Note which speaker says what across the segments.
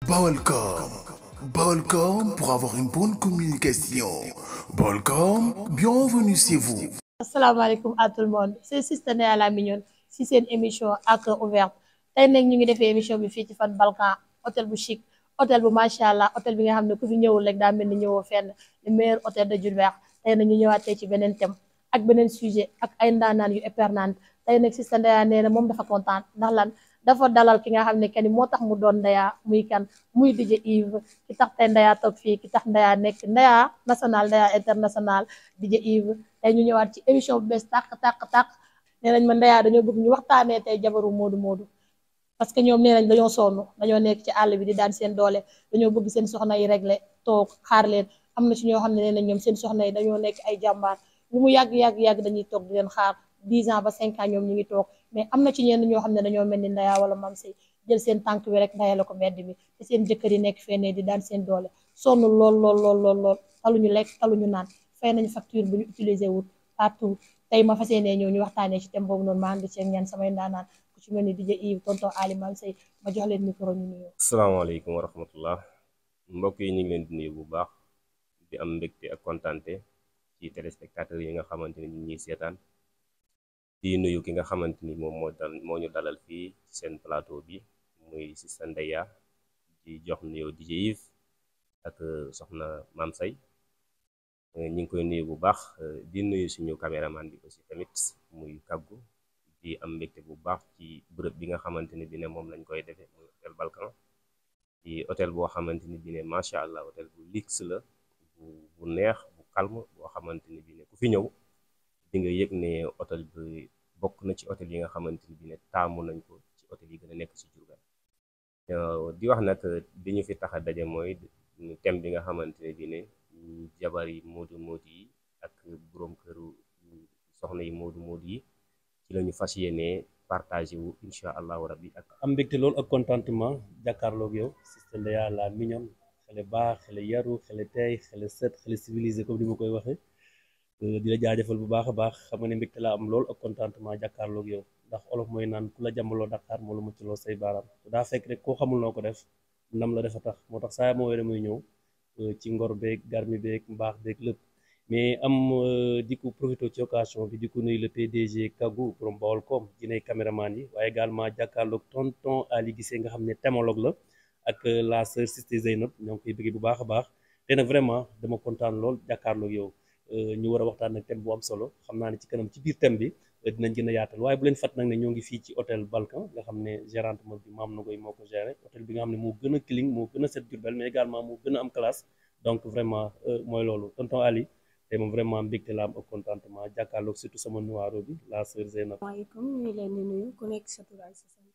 Speaker 1: Balcom. Balcom pour avoir une bonne communication. Balcom, bienvenue chez vous.
Speaker 2: asalaamaaleykum à tout le monde c'est Sister Ndeya la Mignone si seen émission à cœur ouvert tey nag ñu ngi defee émission bi fii ci fan Balkan hôtel bu chic hôtel bu macha allah hôtel bi nga xam ne ku fi ñëwul rek daa mel ni ñëwoo fenn le meilleur hôtel de Diourbel tey nag ñu ñëwaat tey ci beneen thème ak beneen sujet ak ay ndaanaan yu épernante tey nag Sister Ndeya nee na moom dafa kontaan ndax lan dafa dalal ki nga xam ne kenn moo tax mu doon Ndeya muy kan muy DJ Yves ki tax tey Ndeya toog fii ki tax Ndeya nekk Ndeya national Ndeya international DJ Yves tey ñu ñëwaat ci émission bu bees tàq nee nañ ma Ndeya dañoo bëgg ñu waxtaanee tey jabaru Modou parce que ñoom nee nañ dañoo sonn dañoo nekk ci àll bi di daan seen doole dañoo bëgg seen soxna yi régler toog xaar leen am na ci ñoo xam ne nee nañ ñoom seen soxna yi dañoo nekk ay jàmbaar lu mu yàgg dañuy toog di leen xaar 10 ans ba 5 ans ñoom ñu ngi toog mais am na ci ñenn ñoo xam ne dañoo mel ni Ndeya wala Mame Sey jël seen tànk bi rek ndayale ko mbedd mi te seen jëkkër yi nekk fenn di daan seen doole sonn lool taluñu lekk taluñu naan fay nañ facture bu ñu utilisé wut partout tey ma fas yéenee ñëw ñu waxtaanee ci thème boobu noonu ma ànd ci ñaan samay ndaanaan ku ci mel ni DJ Yves tonton Ali Mame Sey ma jox leen micro ñu nuyoo.
Speaker 3: asalaamaaleykum wa rahmatullah mbokk yi ñu ngi leen di nuyu bu baax di am mbégte ak kontante ci téléspectateurs yi nga xamante ni ñu ñuy seetaan di nuyu ki nga xamante ni moom moo ñu dalal fii ci seen plateau bi muy Sister Ndeya di jox nuyoo DJ Yves ak soxna Mame Sey ñu ngi koy nuyu bu baax di nuyu suñu caméraman bi aussi tamit muy kàggu di am mbégte bu baax ci bërëb bi nga xamante ni bi ne moom lañ koy defee muy hôtel Balkan ci hôtel boo xamante ni bi ne macha allah hôtel bu luxe la bu neex bu calme boo xamante ni bi ne ku fi ñëw di nga yëg ne hôtel bi bokk na ci hôtel yi nga xamante ni bi ne taamu nañ ko ci hôtel yi gën a nekk ci Diourbel di wax nag bi ñu fi tax a daje mooy thème bi nga xamante ne bi ne jabar yi Modou yi ak boroom këru soxna yi Modou yi ci la ñu fas yéenee partagé wu incha allahu rabbi ak
Speaker 4: am mbégte loolu ak contentement jàkkaarloog yow Sister Ndeya la Mignone xale baax xale yaru xale tey xale set xale civilisé comme ni ma koy waxee di la jaajëfal bu baax a baax xam nga ne mbégte laa am loolu ak contentement jàkkaarloog yow ndax olof mooy naan ku la jàmbaloo Dakar moo la muccaloo say baaraam daa fekk rek koo xamul noo ko def ndam la defa tax moo tax saa moo wee muy ñëw ci ngor beeg garmi beeg mbaax beeg lépp mais am di ko profité ci occasion bi di ko nuyu le PDG Kaggu borom Baolcom dinay caméraman yi waaye également jàkkaarloog tonton Ali Guissé nga xam ne thémologue la ak la sœur Sister Zeynab ñoo ngi koy bëggee bu baax a baax te nag vraiment dama kontaan lool jàkkaarloog yow ñu war a waxtaan nag thème bu am solo xam naa ne ci kanam ci biir thème bi dinañ gën a yaatal waaye bu leen fàtt nag ne ñoo ngi fii ci hôtel Balkan nga xam ne gérante ma bi Mame Nogoy moo ko géré hôtel bi nga xam ne moo gën a clean moo gën a set Diourbel mais également moo gën a am classe donc vraiment mooy loolu tonton Ali te moom vraiment mbégte la am ak contentement jàkkaarloog surtout sama nuwaaro bi la sœur Zeynab.
Speaker 5: maaleykum ñu ngi leen di nuyu ku nekk sa tur ak sa sant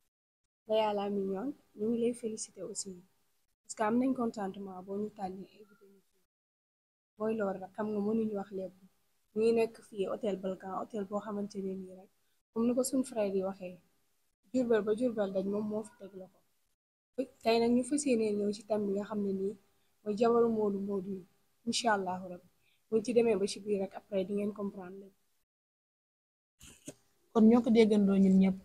Speaker 5: Ndeya la Mignone ñu ngi lay féliciter aussi parce que am nañ contentement boo ñu tànnee invité ñu fii mooy loolu rek xam nga mënuñu wax lépp ñu ngi nekk fii hôtel Balkan hôtel boo xamante ne nii rek comme ni ko suñu frère yi waxee Diourbel ba Diourbel dañ moom moo fi teg la ko tey nag ñu fas yéenee ñëw ci thème bi nga xam ne nii mooy jabaru Modou yi incha allahu rabbi buñ ci demee ba ci biir rek après di ngeen comprendre
Speaker 2: kon ñoo ko déggandoo ñun ñëpp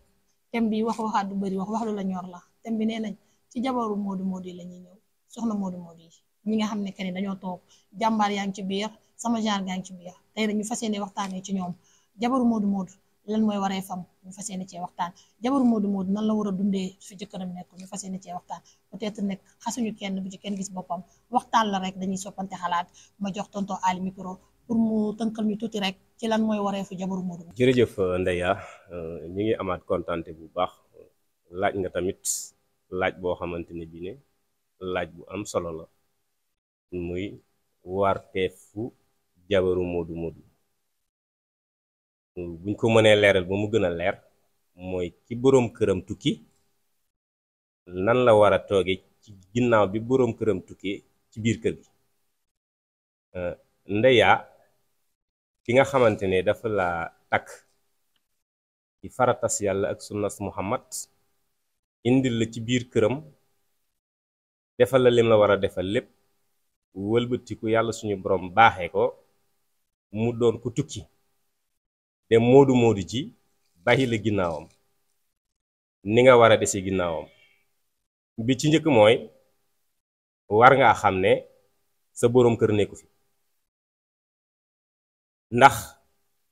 Speaker 2: thème bi waxaat du bëri wax lu la ñor la thème bi nee nañ ci jabaru Modou yi la ñuy ñëw soxna Modou yi ñi nga xam ne que ni dañoo toog jàmbaar yaa ngi ci biir sama genre gaa ngi ci biir tey nag ñu fas yéene waxtaanee ci ñoom jabaru Modou lan mooy waree fam ñu fas yéene cee waxtaan jabaru Modou nan la war a dundee fi jëkkëram nekk ñu fas yéene cee waxtaan peut-être nekk xasuñu kenn bu ci kenn gis boppam waxtaan la rek dañuy soppante xalaat ma jox tonton Ali micro pour mu tënkal ñu tuuti rek ci lan mooy waree fu jabaru Modou.
Speaker 3: jërëjëf Ndeya ñu ngi amaat kontante bu baax laaj nga tamit laaj boo xamante ne bi ne laaj bu am solo la muy warteefu jabaru Modou buñ ko mënee leeral ba mu gën a leer mooy ci boroom këram tukki nan la war a tooge ci ginnaaw bi boroom këram tukkee ci biir kër gi Ndeya ki nga xamante ne dafa la takk ci faratas yàlla ak sunnas Muhammad indil la ci biir këram defal la lim la war a defal lépp wëlbatiku yàlla suñu borom baaxee ko mu doon ku tukki te Modou ji bàyyi la ginnaawam ni nga war a dese ginnaawam bi ci njëkk mooy war ngaa xam ne sa boroom kër nekku fi ndax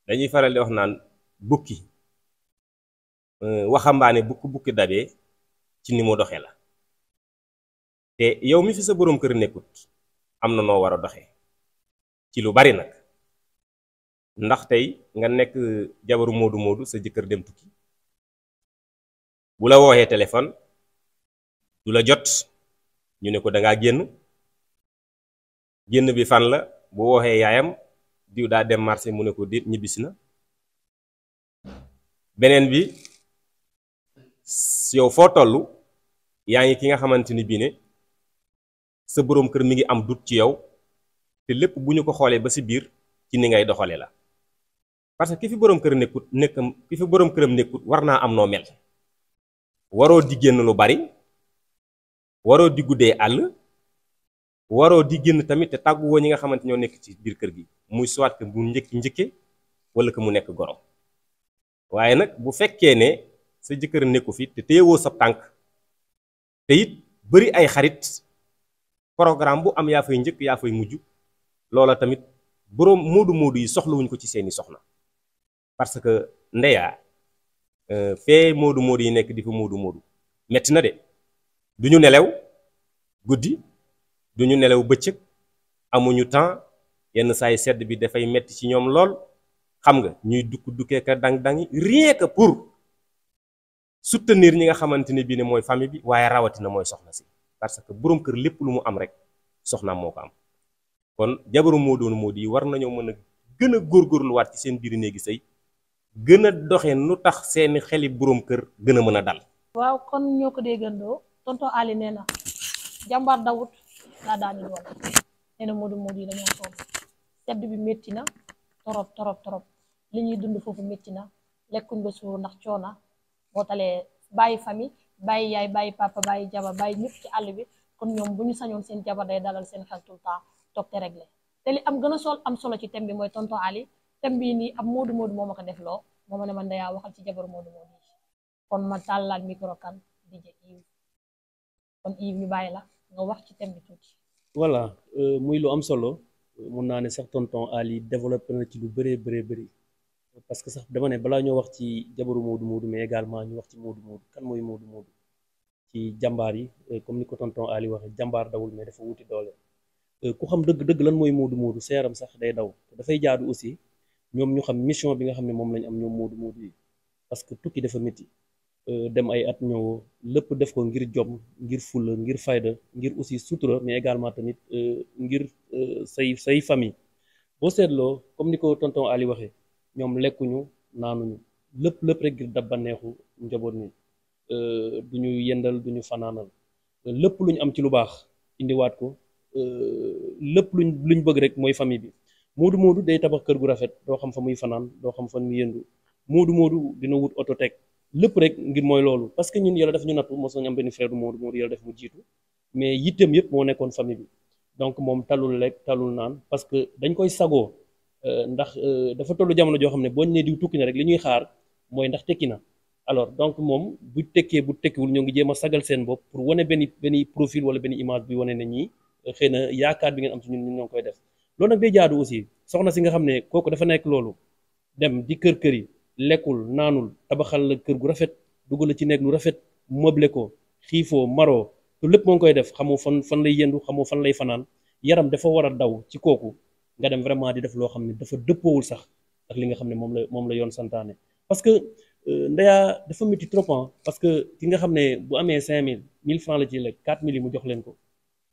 Speaker 3: dañuy faral di wax naan bukki waxambaane bukki dabee ci ni mu doxee la te yow mi fi sa boroom kër nekkut am na noo war a doxee ci lu bari nag ndax tey nga nekk jabaru moodu sa jëkkër dem tukki bu la wooxee téléphone du la jot ñu ne ko dangaa génn bi fan la bu wooxee yaayam diw daa dem marché mu ne ko déet ñibbisi na beneen bi yow foo tollu yaa ngi ki nga xamante ni bii ne sa boroom kër mi ngi am dut ci yow te lépp bu ñu ko xoolee ba ci biir ci ni ngay doxale la parce que ki fi boroom këram nekkut war naa am noo mel waroo di génn lu bari waroo di guddee àll waroo di génn tamit te tàgguwoo ñi nga xamante ñoo nekk ci biir kër gi muy soit que mu njëkke wala que mu nekk goro waaye nag bu fekkee ne sa jëkkër nekku fi te téyewoo sa tànk te it bari ay xarit programme bu am yaa fay njëkk yaa fay mujj loola tamit boroom moodu yi soxlawuñ ko ci seeni soxna parce que ndeyaa fee moodu yi nekk di fa moodu metti na de duñu nelew guddi duñu nelew bëccëg amuñu temps yenn saay sedd bi dafay metti ci ñoom lool xam nga ñuy dukkee ka dang-dangi rien que pour soutenir ñi nga xamante ne bii ne mooy famille bi waaye rawatina mooy soxna si parce que boroom kër lépp lu mu am rek soxnaam moo ko am kon jabaru moodu yi war nañoo mën a gën a góorgóorluwaat ci seen biir néegi sëy gën a doxe nu tax seeni xeli boroom kër gën a mën a dal.
Speaker 2: waaw kon ñoo ko déggandoo tonton Ali nee na jàmbaar dawut daa daani doole nee na moodu yi dañoo sonn sedd bi métti na torop li ñuy dund foofu métti na lekkuñ ba suur ndax coona boo talee bàyyi famille bàyyi yaay bàyyi papa bàyyi jabar bàyyi ñëpp ci àll bi kon ñoom bu ñu sañoon seen jabar day dalal seen xel tout le temps toog te réglé te li am gën a am solo ci thème bi mooy tonton Ali thème bii nii ab moodu moo ma ko def loo moo ma ne man dayaa waxal ci jabaru moodu yi kon ma tàllal micro kan DJ Yves kon Yves ñu bàyyi la nga wax ci thème bi tuuti.
Speaker 4: voilà muy lu am solo mun naa ne sax tonton Ali développé na ci lu bëree bëri parce que sax dama ne balaa ñoo wax ci jabaru moodu mais également ñu wax ci moodu kan mooy moodu ci jàmbaar yi comme ni ko tonton Ali waxee jàmbaar dawul mais dafa wuti doole ku xam dëgg lan mooy moodu seeram sax day daw dafay jaadu aussi ñoom ñu xam mission bi nga xam ne moom lañ am ñoom moodu yi parce que tukki dafa métti dem ay at ñëw lépp def ko ngir jom ngir fulla ngir fayda ngir aussi sutura mais également tamit ngir say famille boo seetloo comme ni ko tonton Ali waxee ñoom lekkuñu naanuñu lépp rek ngir dab baneexu njaboot ni duñu yendal duñu fanaanal lépp luñ am ci lu baax indiwaat ko lépp luñ bëgg rek mooy famille bi moodu day tabax kër gu rafet doo xam fa muy fanaan doo xam fa muy yendu moodu dina wut oto teg lépp rek ngir mooy loolu parce que ñun yàlla def ñu nattu mos nañu am benn frère du moodu yàlla def mu jiitu mais yitteem yëpp moo nekkoon famille bi donc moom talul lekk talul naan parce que dañ koy sagoo ndax dafa tollu jamono joo xam ne boo nee diw tukki na rek li ñuy xaar mooy ndax tekki na alors donc moom bu tekkee bu tekkiwul ñoo ngi jéem a sagal seen bopp pour wane benn profil wala benn image bi wane ne ñii xëy na yaakaar bi ngeen am ci ñun ñoo ngi koy def loolu nag day jaadu aussi soxna si nga xam ne kooku dafa nekk loolu dem di kër yi lekkul naanul tabaxal la kër gu rafet dugal la ci nekk lu rafet meublé ko xiifoo maroo te lépp moo ngi koy def xamoo fan lay yendu xamoo fan lay fanaan yaram dafa war a daw ci kooku nga dem vraiment di def loo xam ne dafa dëppoowul sax ak li nga xam ne moom la yoon santaane parce que ndeyaa dafa métti trop parce que ki nga xam ne bu amee 5000 1000 francs la ci lekk 4000 yi mu jox leen ko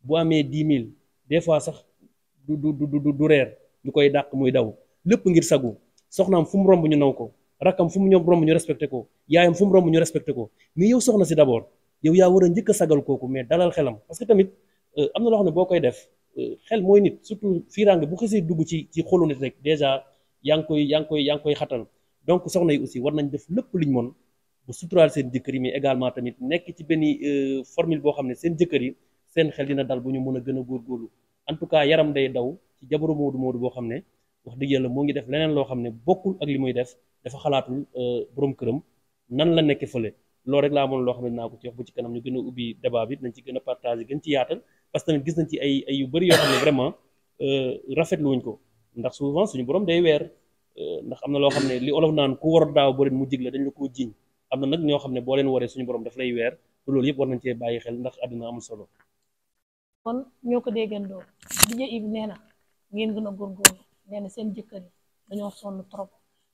Speaker 4: bu amee 10 000 des fois sax du reer ñu koy dàq muy daw lépp ngir sagu soxnaam fu mu romb ñu naw ko rakkam fu mu ñoom romb ñu respecté ko yaayam fu mu romb ñu respecté ko mais yow soxna si d'abord yow yaa war a njëkk a sagal kooku mais dalal xelam parce que tamit am na loo xam ne boo koy def xel mooy nit surtout fiiraange bu xasee dugg ci xolu nit rek déjà yaa ngi koy xatal donc soxna yi aussi war nañ def lépp liñ mën bu suturaal seen jëkkër yi mais également tamit nekk ci benn formule boo xam ne seen jëkkër yi seen xel dina dal bu ñu mën a gën a góorgóorlu en tout cas yaram day daw ci jabaru moodu boo xam ne wax dëgg yàlla moo ngi def leneen loo xam ne bokkul ak li muy def dafa xalaatul borom këram nan la nekkee fële loolu rek laa amoon loo xam ne naa ko ci wax bu ci kanam ñu gën a ubbi débat bi nañ ci gën a partager gën ci yaatal parce que tamit gis nañ ci ay yu bëri yoo xam ne vraiment rafetlu wuñ ko ndax souvent suñu borom day weer ndax am na loo xam ne li olof naan ku war daaw boo leen mu jig la dañ la koo jiñ am na nag ñoo xam ne boo leen waree suñu borom daf lay weer loolu yëpp war nañ cee bàyyi xel ndax àdduna amul solo.
Speaker 2: kon ñoo ko déggandoo DJ Yves nee na ngeen gën a góorgóorlu nee na seen jëkkër yi dañoo sonn trop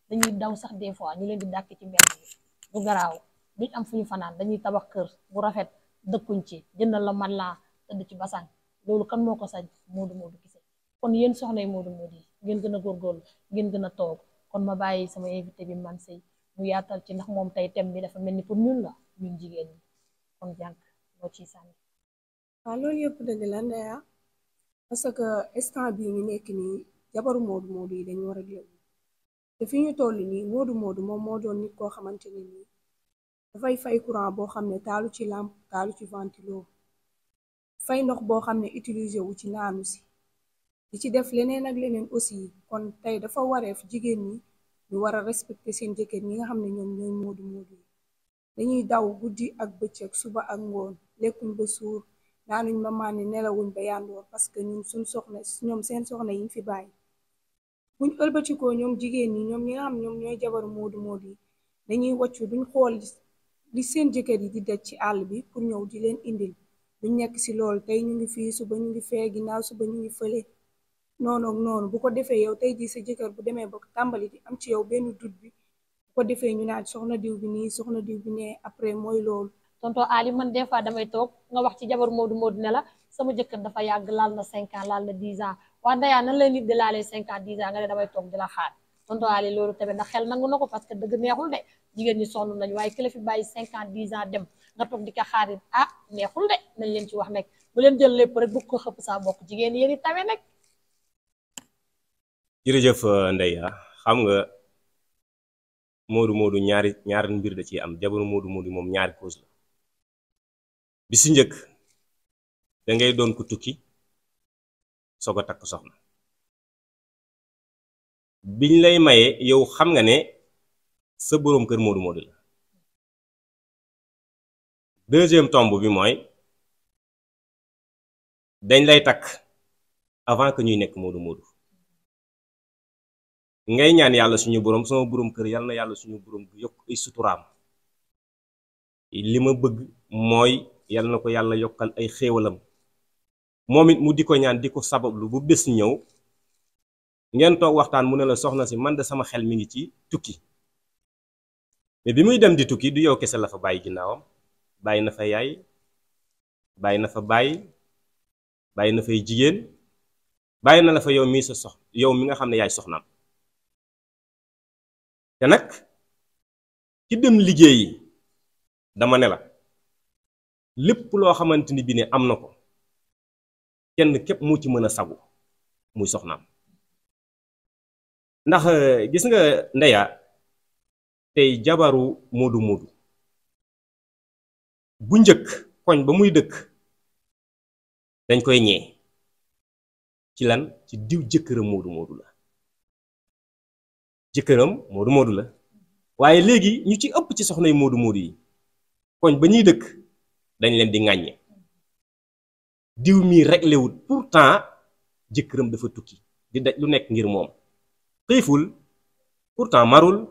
Speaker 2: dañuy daw sax des fois ñu leen di dàkk ci mbedd bi du garaaw duñ am fu ñu fanaan dañuy tabax kër bu rafet dëkkuñ ci jëndal la man laa tëdd ci basang loolu kan moo ko sañ Modou Modou Guissé kon yéen soxna yi Modou Modou yi ngeen gën a góorgóorlu ngeen gën a toog kon ma bàyyi sama invité bi man sëy mu yaatal ci ndax moom tey thème bi dafa mel ni pour ñun la ñun jigéen ñi kon jànk loo ciy sànni.
Speaker 5: waaw loolu yëpp dëgg la Ndeya parce que instant bii ñu nekk nii jabaru Modou Modou yi dañu war a jël te fi ñu toll nii Modou Modou moom moo doon nit koo xamante ne nii dafay fay courant boo xam ne taalu ci lampe taalu ci ventilo fay ndox boo xam ne utiliser wu ci naanu si di ci def leneen ak leneen aussi kon tey dafa wareef jigéen ñi ñu war a respecter seen jëkkër ñi nga xam ne ñoom ñooy Modou Modou yi dañuy daw guddi ak bëccëg suba ak ngoon lekkuñ ba suur naanuñ ba màndi nelawuñ ba yandoor parce que ñun suñ soxna ñoom seen soxna yiñ fi bàyyi buñ ëlbatikoo ñoom jigéen ñi ñoom ñi nga xam ñoom ñooy jabaru Modou Modou yi dañuy wàccu duñ xool li seen jëkkër yi di daj ci àll bi pour ñëw di leen indil duñ nekk si loolu tey ñu ngi fii suba ñu ngi fee ginnaaw suba ñu ngi fële noonu bu ko defee yow tey jii sa jëkkër bu demee ba tàmbali di am ci yow benn dut bi bu ko defee ñu naan soxna diw bi nii soxna diw bi nee après mooy loolu.
Speaker 2: tonton Ali man des fois damay toog nga wax ci jabar Modou Modou ne la sama jëkkër dafa yàgg laal na 5 ans laal na 10 ans waa Ndeya nan la nit di laalee 5 ans 10 ans nga ne damay toog di la xaar tonton Ali loolu tamit ndax xel nangu na ko parce que dëgg neexul de jigéen ñi sonn nañu waaye ki la fi bàyyi 5 ans 10 ans dem nga toog di ko xaar it ah neexul de nañ leen ci wax nekk bu leen jël lépp rek bu ko xëpp saa bokk jigéen yéen i tamit nag.
Speaker 3: jërëjëf Ndeya xam nga Modou Modou ñaari mbir da ciy am jabaru Modou Modou moom ñaari cause la bi si njëkk da ngay doon ko tukki soog a takk soxna biñ lay maye yow xam nga ne sa boroom kër Modou Modou la deuxième tombe bi mooy dañ lay takk avant que ñuy nekk Modou Modou ngay ñaan yàlla suñu boroom sama boroom kër yàlla na yàlla suñu boroom yokk ay suturaam li ma bëgg mooy yàlla na ko yàlla yokkal ay xéewalam moom it mu di ko ñaan di ko sabablu bu bés ñëw ngeen toog waxtaan mu ne la soxna si man de sama xel mi ngi ci tukki mais bi muy dem di tukki du yow kese la fa bàyyi ginnaawam bàyyi na fa yaay bàyyi na fa bàyyi na fay jigéen bàyyi na la fa yow mii sa yow mi nga xam ne yaay soxnaam te nag ci dem liggéeyi dama ne la lépp loo xamante ni bi ne am na ko kenn képp mu ci mën a sagu muy soxnaam ndax gis nga Ndeya tey jabaru Modou Modou bu njëkk koñ ba muy dëkk dañ koy ñee ci lan ci diw jëkkëram Modou Modou la jëkkëram Modou Modou la waaye léegi ñu ci ëpp ci soxna yi Modou Modou yi koñ ba ñuy dëkk dañ leen di ŋàññe diw mii réglé wut pourtant jëkkëram dafa tukki di daj lu nekk ngir moom xiiful pourtant marul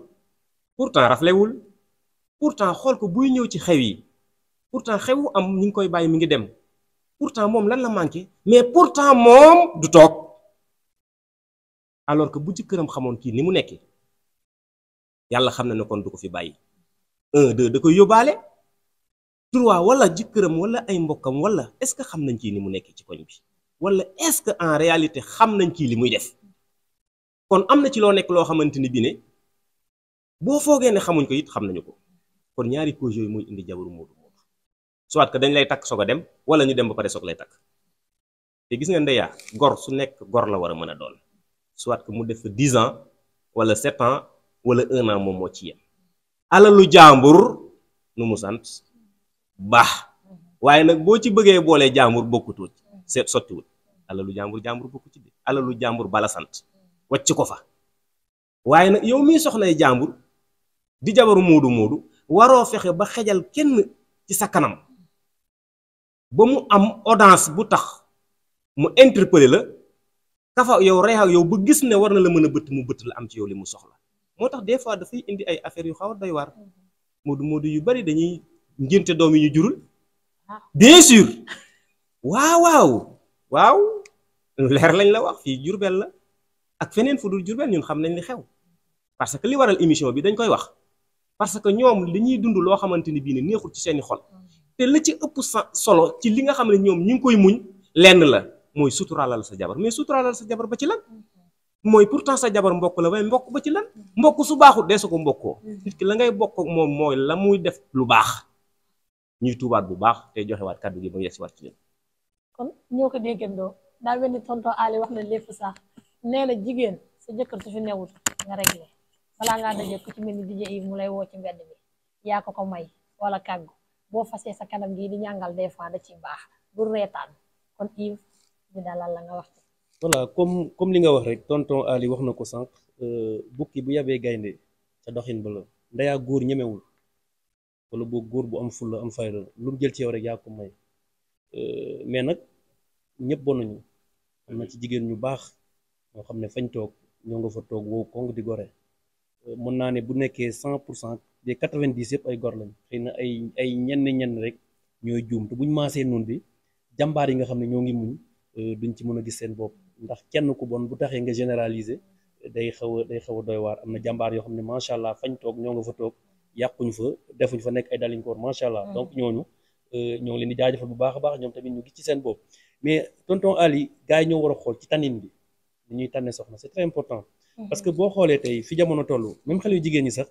Speaker 3: pourtant raflewul pourtant xool ko buy ñëw ci xew yi pourtant xewu am ñu ngi koy bàyyi mi ngi dem pourtant moom lan la manqué mais pourtant moom du toog alors que bu jëkkëram xamoon kii ni mu nekkee yàlla xam na ne kon du ko fi bàyyi 1 2 da koy yóbbaale 3 wala jëkkëram wala ay mbokkam wala est-ce que xam nañ kii ni mu nekkee ci koñ bi wala est-ce que en réalité xam nañ kii li muy def kon am na ci loo nekk loo xamante ni bi ne boo foogee ne xamuñ ko it xam nañu ko kon ñaari cause yooyu muy indi jabaru Modou Modou soit que dañ lay takk soog a dem wala ñu dem ba pare soog lay takk te gis nga Ndeya gor su nekk gor la war a mën a doon soit que mu def fa 10 ans wala 7 ans wala 1 an moom moo ci yem alalu jàmbur nu mu sant baax waaye nag boo ci bëggee boolee jàmbur bokkutut seet sottiwut alalu jàmbur bokku ci de alalu jàmbur bala sant wàcc ko fa waaye nag yow mii soxnay jàmbur di jabaru Modou Modou waroo fexe ba xejal kenn ci sa kanam ba mu am audience bu tax mu interpeller la kafa yow rey ak yow ba gis ne war na la mën a bëtt mu bëtt la am ci yow li mu soxla moo tax des fois dafay indi ay affaires yu xaw a doy waar moodu yu bari dañuy ngénte doom yi ñu jurul bien sûr waaw leer lañ la wax fii Jurbel la ak feneen fu dul Jurbel ñun xam nañ li xew parce que li waral émission bi dañ koy wax parce que ñoom li ñuy dund loo xamante ni bii ne neexul ci seeni xol te la ci ëpp solo ci li nga xam ne ñoom ñi ngi koy muñ lenn la mooy suturaalal sa jabar mais suturaalal sa jabar ba ci lan mooy pourtant sa jabar mbokk la waaye mbokk ba ci lan mbokk su baaxut dee su ko mbokkoo nit ki la ngay bokk ak moom mooy la muy def lu baax ñuy tuubaat bu baax te joxewaat kàddu gi ba yegsi waat ci yéen
Speaker 2: kon ñoo ko déggandoo daa mel ni tonton Ali wax na lépp sax nee na jigéen sa jëkkër su fi newul nga réglé balaa ngaa daje ku ci mel ni DJ Yves mu lay woo ci mbedd bi yaa ko may wala kàggu boo fasee sa kanam gii di ñàngal des fois da ciy baax bu reetaan kon Yves bi dalal la nga wax ci
Speaker 4: voilà comme li nga wax rek tonton Ali wax na ko sànq bukki bu yabee gaynde ca doxin ba la ndeyaa góor ñemewul wala boo góor bu am fulla am fayda lu mu jël ci yow rek yaa ko may mais nag ñëpp bonuñu am na ci jigéen ñu baax ñoo xam ne fañ toog ñoo nga fa toog wow kong di gore mën naa ne bu nekkee 100% des 90 yëpp ay gor lañ xëy na ay ñenn rek ñooy juum te buñ maasee noonu bi jàmbaar yi nga xam ne ñoo ngi muñ duñ ci mën a gis seen bopp ndax kenn ku bon bu taxee nga généraliser day xaw a doy waar am na jàmbaar yoo xam ne macha allah fañ toog ñoo nga fa toog yàquñ fa defuñ fa nekk ay dalinkoor macha allah donc ñooñu ñoo ngi leen di jaajëfal bu baax a baax ñoom tamit ñu gis ci seen bopp mais tonton Ali gars yi ñoo war a xool ci tanin bi ni ñuy tànne soxna c'est très important parce que boo xoolee tey fi jamono toll même xale yu jigéen ñi sax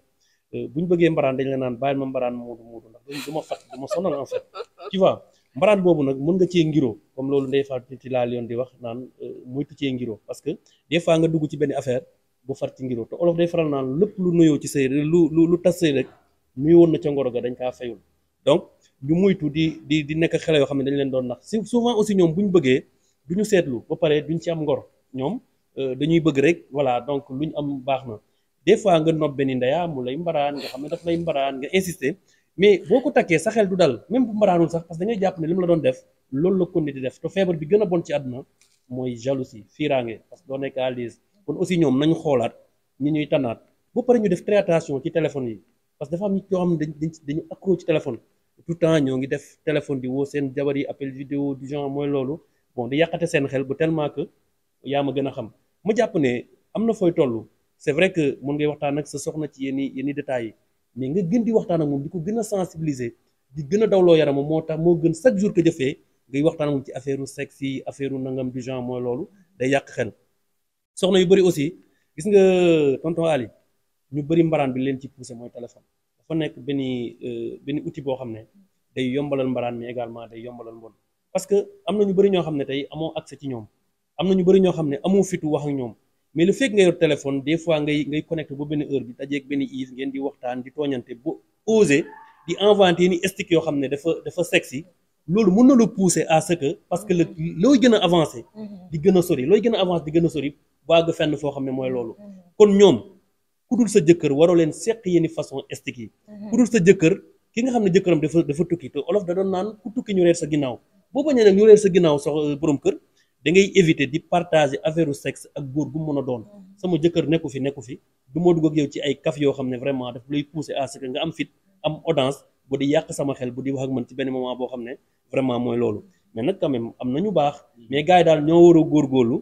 Speaker 4: bu ñu bëggee mbaraan dañ la naan bàyyil ma mbaraan muudu ndax du ma fat du ma sonal en fait tu vois mbaraan boobu nag mën nga cee ngiro comme loolu ndey Fatou ci laa yoon di wax naan moytu cee ngiro parce que des fois nga dugg ci benn affaire bu far ci ngiro te olof day faral naan lépp lu nuyoo ci sëy lu tas sëy rek nuyu woon na ca ngoro ga dañ kaa fayul donc ñu muytu di nekk xale yoo xam ne dañ leen doon nax souvent aussi ñoom bu ñu bëggee du ñu seetlu ba pare duñ ci am ngor ñoom dañuy bëgg rek voilà donc lu ñu am baax na des fois nga nob benn ndeya mu lay mbaraan nga xam ne daf lay mbaraan nga insister mais boo ko takkee sa xel du dal même bu mbaraanul sax parce que da ngay jàpp ne li mu la doon def loolu la ko nit di def te feebar bi gën a bon ci àdduna mooy jalousie fiiraange parce que doo nekk à l'aise kon aussi ñoom nañu xoolaat ñi ñuy tànnaat ba pare ñu def très attention ci téléphone yi parce que dafa am nit yoo xam ne dañu accro ci téléphone tout le temps ñoo ngi def téléphone di woo seen jabar yi appel vidéo du genre mooy loolu bon di yàqate seen xel bu tellement que yaa ma gën a xam ma jàpp ne am na fooy toll c'est vrai que mën ngay waxtaan ak sa soxna ci yenni détails yi mais nga gën di waxtaan ak moom di ko gën a sensibiliser di gën a dawloo yaramam moo tax moo gën chaque jour que jëfee ngay waxtaan ak moom ci affaire u sexe yi affaire u nangam du genre mooy loolu day yàq xel soxna yu bëri aussi gis nga tonton Ali ñu bëri mbaraan bi leen ci poussé mooy téléphone dafa nekk benn outil boo xam ne day yombalal mbaraan mais également day yombalal mbon parce que am na ñu bëri ñoo xam ne tey amoo accès ci ñoom am na ñu bëri ñoo xam ne amoo fitu wax ak ñoom mais le fait nga yor téléphone des fois ngay connecté ba benn heure bi dajeeg benn Yves ngeen di waxtaan di tooñante ba oser di inventé ni stick yoo xam ne dafa sexy loolu mën na la pousser à ce que parce que looy gën a avancé di gën a sori looy gën a avancé di gën a sori baag fenn foo xam ne mooy loolu kon ñoom ku dul sa jëkkër waroo leen seq yenn façon stick yi ku dul sa jëkkër ki nga xam ne jëkkëram dafa tukki te olof da doon naan ku tukki ñu reer sa ginnaaw boo bañee nag ñu reer sa ginnaaw sox borom kër da ngay éviter di partager affaire u sexe ak góor gu mu mën a doon sama jëkkër nekku fi du ma dugg ak yow ci ay kaf yoo xam ne vraiment daf lay pousser à ce que nga am fit am audience bu di yàq sama xel bu di wax ak man ci benn moment boo xam ne vraiment mooy loolu mais nag quand même am na ñu baax mais gars yi daal ñoo war a góorgóorlu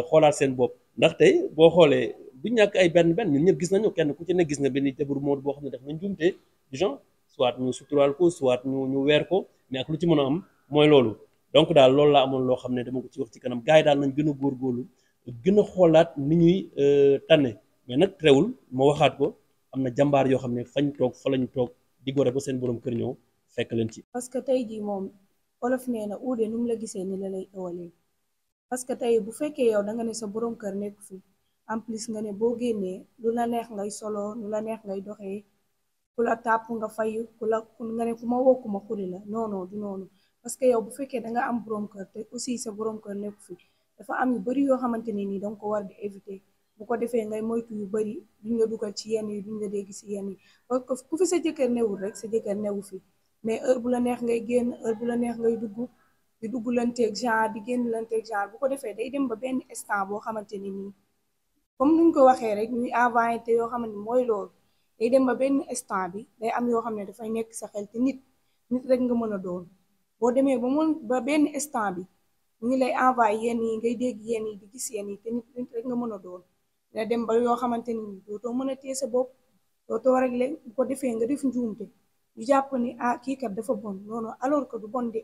Speaker 4: xoolaat seen bopp ndaxte boo xoolee du ñàkk ay benn ñun ñëpp gis nañu kenn ku ci ne gis nga benn jabaru Modou boo xam ne def nañ jumte du genre soit ñu suturaal ko soit ñu weer ko mais ak lu ci mën a am mooy loolu donc daal loolu laa amoon loo xam ne dama ko ci wax ci kanam gars yi daal nañ gën a góorgóorlu gën a xoolaat ni ñuy tànne mais nag teewul ma waxaat ko am na jàmbaar yoo xam ne fañ toog fa lañu toog di gore ba seen borom kër ñëw fekk leen ci.
Speaker 5: parce que tey jii moom olof nee na uude nu mu la gisee ni la lay ëwalee parce que tey bu fekkee yow da nga ne sa borom kër nekk fi en plus nga ne boo génnee lu la neex ngay solo lu la neex ngay doxee ku la tàpp nga fayu nga ne ku ma woo ku ma xuri la non non du noonu. parce que yow bu fekkee da nga am borom kër te aussi sa borom kër nekk fi dafa am yu bari yoo xamante ne nii danga ko war di éviter bu ko defee ngay moytu yu bari duñ la dugal ci yenn yi duñ la dégg ci yenn yi parce que ku fi sa jëkkër newul rek sa jëkkër newu fi mais heure bu la neex ngay génn heure bu la neex ngay dugg lanteeg genre di génn lanteeg genre bu ko defee day dem ba benn instant boo xamante ni nii comme nuñ ko waxee rek ñuy envoyé te yoo xamante ni mooy loolu day dem ba benn instant bi day am yoo xam ne dafay nekk sa xel te nit rek nga mën a doon boo demee ba benn instant bi ñu ngi lay envoyé yenn yi ngay dégg yenn yi di gis yenn yi te nit rek nga mën a doon dina dem ba yoo xamante ni dootoo mën a téye sa bopp dootoo rek léegi bu ko defee nga def njuumte ñu jàpp ni ah kii kat dafa bon noonu alors que du bon de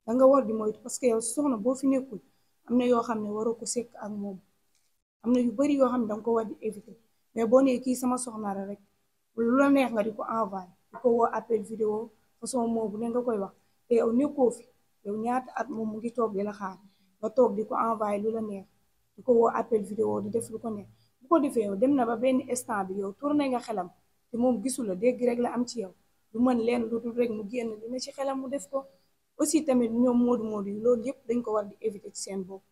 Speaker 5: da nga war di moytu parce que yow soxna boo fi nekkul am na yoo xam ne waroo ko sekk ak moom am na yu bari yoo xam ne danga ko war di éviter mais boo nee kii sama soxna la rek lu la neex nga di ko envoyé di ko woo appel vidéo façon moo bu ne nga koy wax te yow nekkoo fi yow ñaata at moom mu ngi toog di la xaar nga toog di ko envoyé lu la neex di ko woo appel vidéo di def lu ko neex bu ko defee yow dem na ba benn instant bi yow tourné nga xelam te moom gisul la dégg rek la am ci yow lu mën leen lu dul rek mu génn dina ci xelam mu def ko aussi tamit ñoom moodu yi loolu yëpp dañ ko war di éviter ci seen bopp.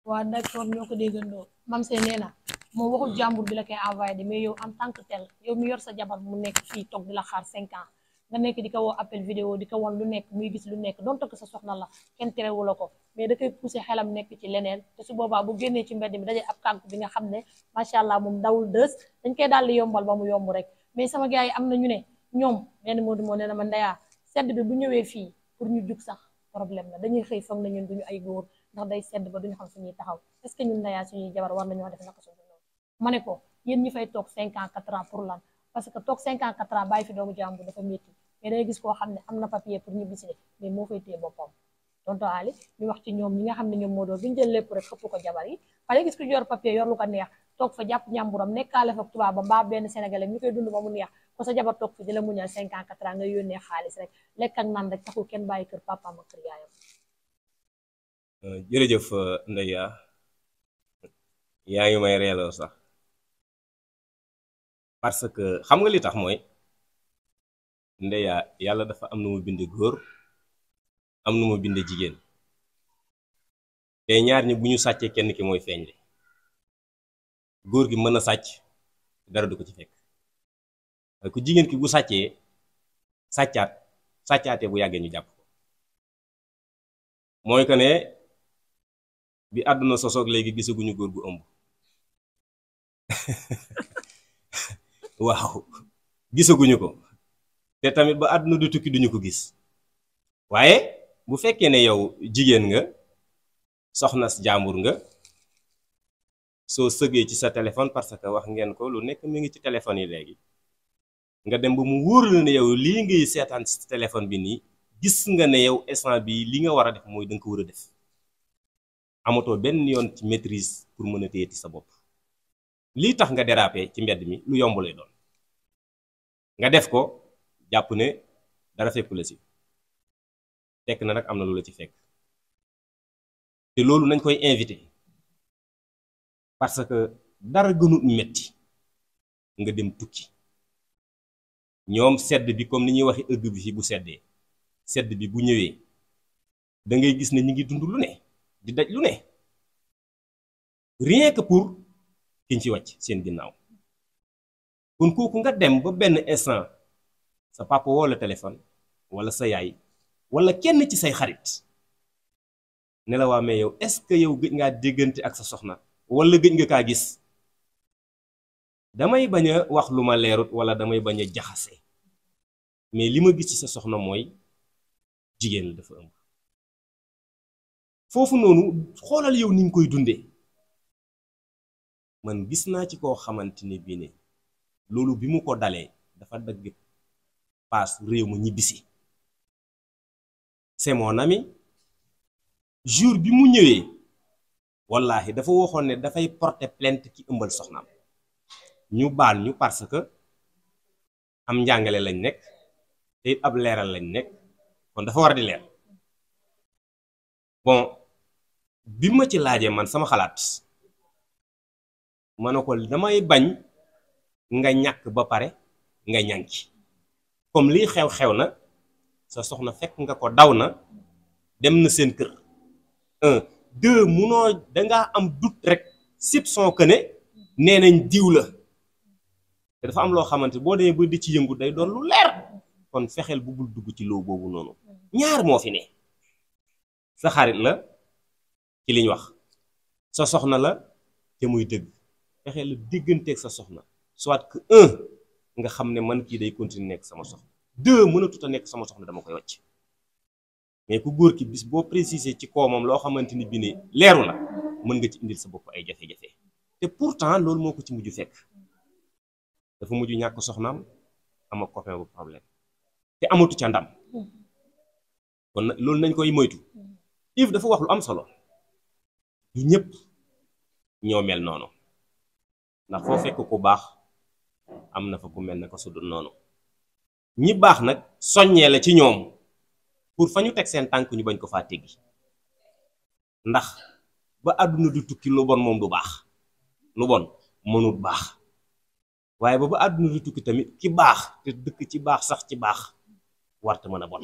Speaker 2: waaw d'accord ñoo ko déggandoo mam see nee na moom waxul jàmbur bi la koy envoyé de mais yow en tant que tel yow mi yor sa jabar mu nekk fii toog di la xaar 5 ans nga nekk di ko woo appel vidéo di ko won lu nekk muy gis lu nekk donte ko sa soxna la kenn terewu la ko mais da koy poussé xelam nekk ci leneen te su boobaa bu génnee ci mbedd mi daje ab kànku bi nga xam ne macha allah moom dawul dës dañ koy daal di yombal ba mu yomb rek mais sama gars yi am na ñu ne ñoom benn Modou moo nee na ma Ndeya sedd bi bu ñëwee fii pour ñu jug sax problème la dañuy xëy foog na ñun duñu ay góor ndax day sedd ba duñu xam suñuy taxaw est-ce que ñun Ndeya suñuy jabar war nañoo def naka suñu noonu ma ne ko yéen ñi fay toog 5 ans 4 ans pour lan parce que toog 5 ans 4 ans bàyyi fi doomu jàmbur dafa métti mais day gis koo xam ne am na papier pour ñu bisi mais moo fay téye boppam tonton Ali ñu wax ci ñoom ñi nga xam ne ñoom moo doon duñu jël lépp rek xëpp ko jabar yi fale gis ko yor papier yor lu ko neex toog fa jàpp ñàmburam nekkaale fa tubaab ba mbaa benn sénégalais ñu koy dund ba mu neex ko sa jabar toog fi di la muñal 5 ans 4 ans nga yónnee xaalis rek lekk ak naan rek taxul kenn bàyyi kër papaam ak kër yaayam.
Speaker 3: jërëjëf Ndeya yaa ngi may reeloo sax parce que xam nga li tax mooy Ndeya yàlla dafa am nu mu binde góor am nu mu binde jigéen te ñaar ñi bu ñu sàccee kenn ki mooy feeñ de góor gi mën na sàcc dara du ko ci fekk ku jigéen ki bu sàccee sàccaatee bu yàggee ñu jàpp ko mooy que ne bi àdduna sosoog léegi gisaguñu góor gu ëmb waaw gisaguñu ko te tamit ba àdduna du tukki duñu ko gis waaye bu fekkee ne yow jigéen nga soxna jàmbur nga soo sëgee ci sa téléphone parce que wax ngeen ko lu nekk mi ngi ci téléphone yi léegi nga dem ba mu wóor la ne yow lii ngay seetaan ci téléphone bi nii gis nga ne yow instant bi li nga war a def mooy da nga ko war a def amatoo benn yoon ci maîtrise pour mën a téye ci sa bopp lii tax nga déraper ci mbedd mi lu yomb lay doon nga def ko jàpp ne dara fekku la si fekk na nag am na lu la ci fekk te loolu nañ koy invité parce que dara gënul metti nga dem tukki ñoom sedd bi comme ni ñuy waxi ëgg bi fi bu seddee sedd bi bu ñëwee da ngay gis ne ñi ngi dund lu ne di daj lu ne rien que pour kiñ ci wàcc seen ginnaaw kon kooku nga dem ba benn instant sa papa woo la téléphone wala sa yaay wala kenn ci say xarit ne la waa mais yow est-ce que yow gëj ngaa déggante ak sa soxna wala gëj nga kaa gis damay bañ a wax lu ma leerut wala damay bañ a jaxase mais li ma gis ci sa soxna mooy jigéen la dafa ëmb foofu noonu xoolal yow ni nga koy dundee man gis naa ci koo xamante ne bii ne loolu bi mu ko dalee dafa dagg paas réew ma ñibbisi c'est mon ami jour bi mu ñëwee wallahi dafa waxoon ne dafay porter plainte ki ëmbal soxnaam ñu baal ñu parce que am njàngale lañ nekk te it ab leeral lañ nekk kon dafa war di leer bon bi ma ci laajee man sama xalaat ma ne ko damay bañ nga ñàkk ba pare nga ñànki comme lii xew-xew na sa soxna fekk nga ko daw na dem na seen kër 1 2 munoo dangaa am doute rek soupçon que ne nee nañ diw la te dafa am loo xamante boo demee ba di ci yëngu day doon lu leer kon fexeel bu bul dugg ci loo boobu noonu ñaar moo fi ne sa xarit la ci liñ wax sa soxna la te muy dëgg fexeel la digganteeg sa soxna soit que nga xam ne man kii day continuer nekk sama soxna 2 mënatut a nekk sama soxna dama koy wàcc mais ku góor ki bis boo préciser ci koomam loo xamante ni bi ne leeru la mën nga ci indil sa bopp ay jafe-jafe te pourtant loolu moo ko ci mujj fekk dafa mujj ñàkk soxnaam am ak copain bu problème te amatu ca ndam kon nag loolu nañ koy moytu Yves dafa wax lu am solo du ñëpp ñoo mel noonu ndax foo fekk ku baax am na fa ku mel ne ko su dul noonu ñi baax nag soññee la ci ñoom pour fa ñu teg seen tànk ñu bañ ko faa teggi ndax ba àdduna du tukki lu bon moom du baax lu bon mënut baax waaye ba àdduna du tukki tamit ki baax te dëkk ci baax sax ci baax warta mën a bon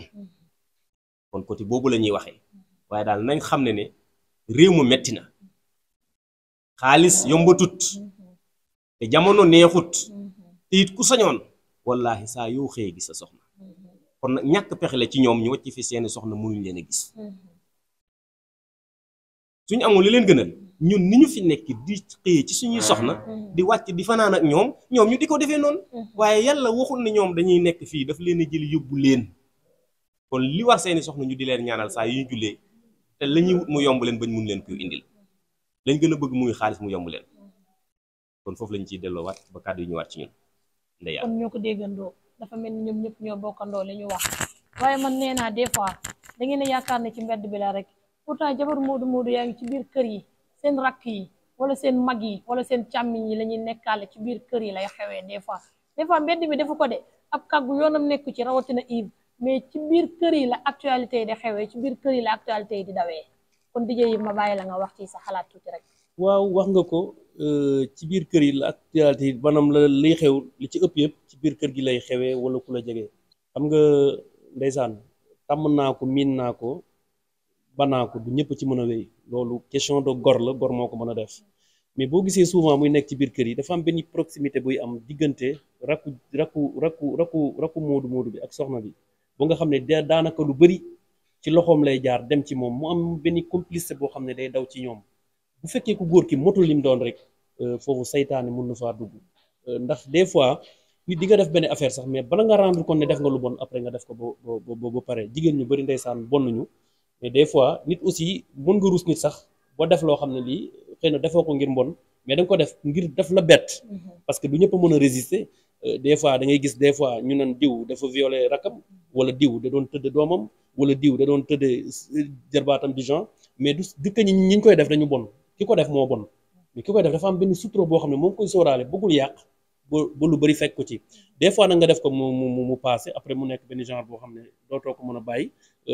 Speaker 3: kon côté boobu la ñuy waxee waaye daal nañ xam ne réew mu metti na xaalis yombatut te jamono neexut te it ku sañoon wallaahi saa yoo xëyee gis sa soxna kon nag ñàkk pexe la ci ñoom ñu wàcc fi seeni soxna mënuñ leen a gis suñu amul li leen gënal ñun ni ñu fi nekk di xëyee ci suñuy soxna di wàcc di fanaan ak ñoom ñu di ko defee noonu waaye yàlla waxul ne ñoom dañuy nekk fii daf leen a jël yóbbu leen kon li war seeni soxna ñu di leen ñaanal saa yu ñu jullee te la ñuy wut mu yomb leen bañ mun leen koy indil lañ gën a bëgg muy xaalis mu yomb leen kon foofu lañ ciy delloowaat ba kàddu yi ñëwaat ci ñun ndeya
Speaker 2: kon ñoo ko déggandoo dafa mel ni ñoom ñëpp ñoo bokkandoo li ñu wax waaye man nee naa des fois da ngeen a yaakaar ne ci mbedd bi la rek pourtant jabaru moodu yaa ngi ci biir kër yi seen rakk yi wala seen mag yi wala seen càmmiñ yi la ñuy nekkaale ci biir kër yi lay xewee des fois mbedd bi defu ko de ab kàggu yoonam nekku ci rawatina Yves mais ci biir kër yi la actualité yi di xewee ci biir kër yi la actualité yi di dawee kon DJ Yves ma bàyyi la nga wax ci sa xalaat tuuti rek.
Speaker 4: waaw wax nga ko ci biir kër yi la actualité yi maanaam la liy xew li ci ëpp yëpp ci biir kër gi lay xewee wala ku la jege. xam nga ndeysaan tàmm naa ko miin naa ko banaa ko du ñëpp ci mën a wéy loolu question de gor la gor moo ko mën a def mais boo gisee souvent muy nekk ci biir kër yi dafa am benn proximité buy am diggante rakku moodu bi ak soxna bi ba nga xam ne daanaka lu bëri ci loxoom lay jaar dem ci moom mu am benn complicité boo xam ne day daw ci ñoom bu fekkee ku góor ki motul lim doon rek foofu saytaane mun na faa dugg ndax des fois nit di nga def benn affaire sax mais bala nga rendre compte ne def nga lu bon après nga def ko ba pare jigéen ñu bëri ndeysaan bonnuñu mais des fois nit aussi mën nga ruus nit sax boo def loo xam ne lii xëy na defoo ko ngir mbon mais da nga ko def ngir def la bett parce que du ñëpp a mën a résister des fois da ngay gis des fois ñu naan diw dafa violé rakam wala diw da doon tëdd doomam wala diw da doon tëdd jarbaatam du genre mais du que ñi koy def dañu bon ki ko def moo bon mais ki koy def dafa am benn sutura boo xam ne moom koy sóoraale bëggul yàq ba lu bëri fekk ko ci des fois nag nga def ko mu passé après mu nekk benn genre boo xam ne dootoo ko mën a bàyyi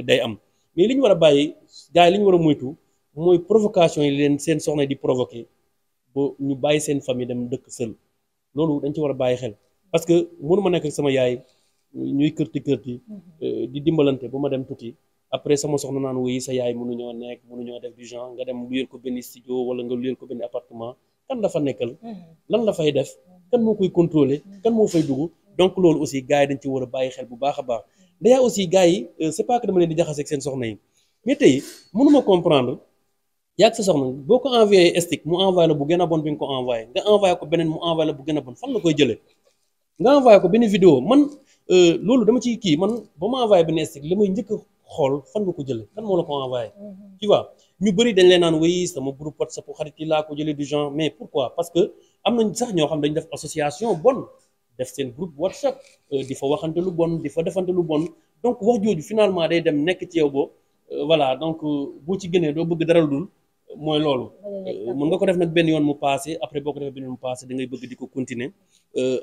Speaker 4: day am mais li ñu war a bàyyi gars yi li ñu war a moytu mooy provocation yi leen seen soxna di provoqué ba ñu bàyyi seen famille dem dëkk sël loolu dañ ci war a bàyyi xel parce que mënu ma nekk ak sama yaay ñuy kërti di dimbalante ba ma dem tukki après sama soxna naan wuyi sa yaay mënuñoo def du genre nga dem luyel ko benn studio wala nga luyel ko benn appartement kan la fa nekkal lan la fay def kan moo koy contrôler kan moo fay dugg donc loolu aussi gars yi dañ ci war a bàyyi xel bu baax a baax d'ailleurs aussi gars yi c'est pas que dama leen di jaxase ak seen soxna yi mais tey mënuma comprendre yàgg sa soxna boo ko envoyé stick mu envoyé la bu gën a bon bi nga ko envoyé nga envoyé ko beneen mu envoyé la bu gën a bon fan la koy jëlee nga envoyé ko benn vidéo man loolu dama ci kii man ba ma envoyé benn stick li may njëkk xool fan nga ko jëlee kan moo la ko envoyé tu vois ñu bëri dañ leen naan oui sama groupe WhatsApp xarit yi laa ko jëlee du genre mais pourquoi parce que am nañ sax ñoo xam dañu def association bon def seen groupe WhatsApp di fa waxante lu bon di fa defante lu bon donc wax jooju finalement day dem nekk ci yow bo voilà donc boo ci gënee doo bëgg dara lu dul mooy loolu mën nga ko def nag benn yoon mu passé après boo ko defee benn yoon mu passé da ngay bëgg di ko continuer